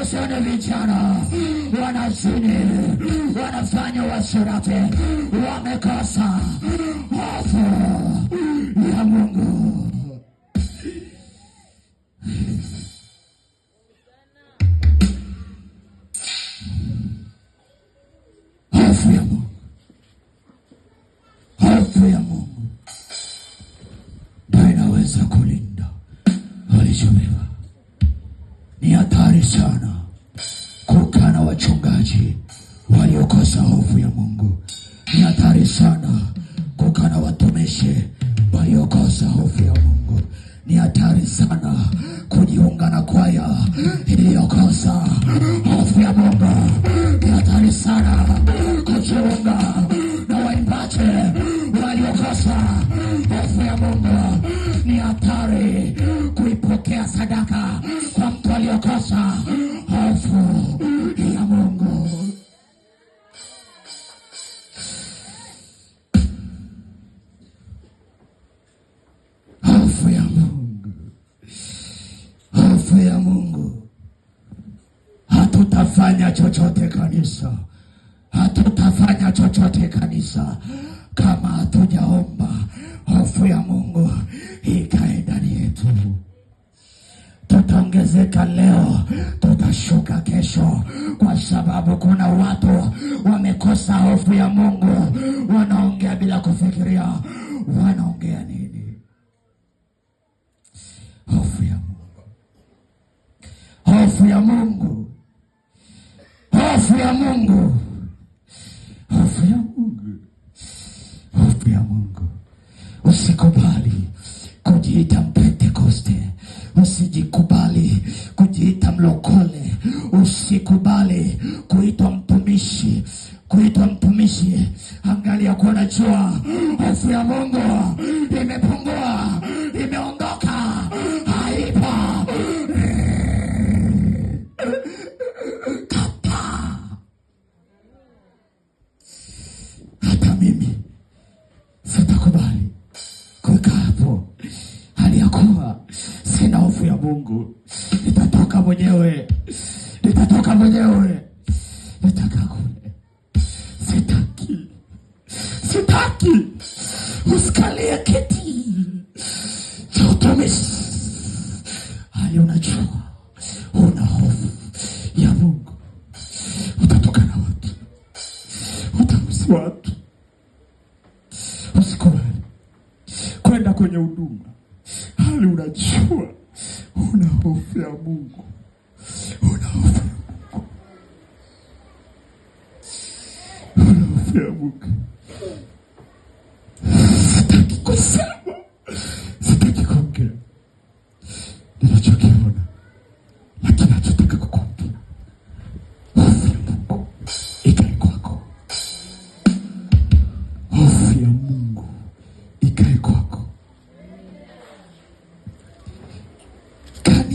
Usione vijana wanazini, wanafanya uasherati, wamekosa hofu ya Mungu. Hofu ya Mungu, hofu ya Mungu ndio inaweza kulinda walichobeba. Ni hatari sana kukaa na wachungaji waliokosa hofu ya Mungu. Ni hatari sana kukaa na watumishi waliokosa hofu ya Mungu. Ni hatari sana kujiunga na kwaya iliyokosa hofu ya Mungu. Ni hatari sana kujiunga na waimbaji waliokosa hofu ya Mungu. Ni hatari kuipokea sadaka kwa mtu aliyokosa hofu ya Mungu. Hofu ya Mungu, hofu ya Mungu. Hatutafanya chochote kanisa, hatutafanya chochote kanisa kama hatujaomba hofu ya Mungu ikae ndani yetu. Tutaongezeka leo, tutashuka kesho, kwa sababu kuna watu wamekosa hofu ya Mungu, wanaongea bila kufikiria. Wanaongea nini? Hofu ya Mungu, hofu ya Mungu, hofu ya Mungu, hofu ya Mungu, hofu ya Mungu. Usikubali kujiita Mpentekoste, usijikubali kujiita mlokole, usikubali kuitwa mtumishi, kuitwa mtumishi. Angalia kuona jua, hofu ya Mungu imepungua, imeondoka, haipo. Kataa. Hata mimi sitakubali kukaa hapo hali ya kuwa sina hofu ya Mungu. Nitatoka mwenyewe, nitatoka mwenyewe, nitakaa kule. Sitaki, sitaki usikalie kiti cha utumishi hali unajua una hofu ya Mungu. Utatoka na watu, utahusu watu. Usikubali kwenda kwenye huduma hali unajua una hofu ya Mungu, una hofu ya Mungu, una hofu ya Mungu. Sitaki kusema.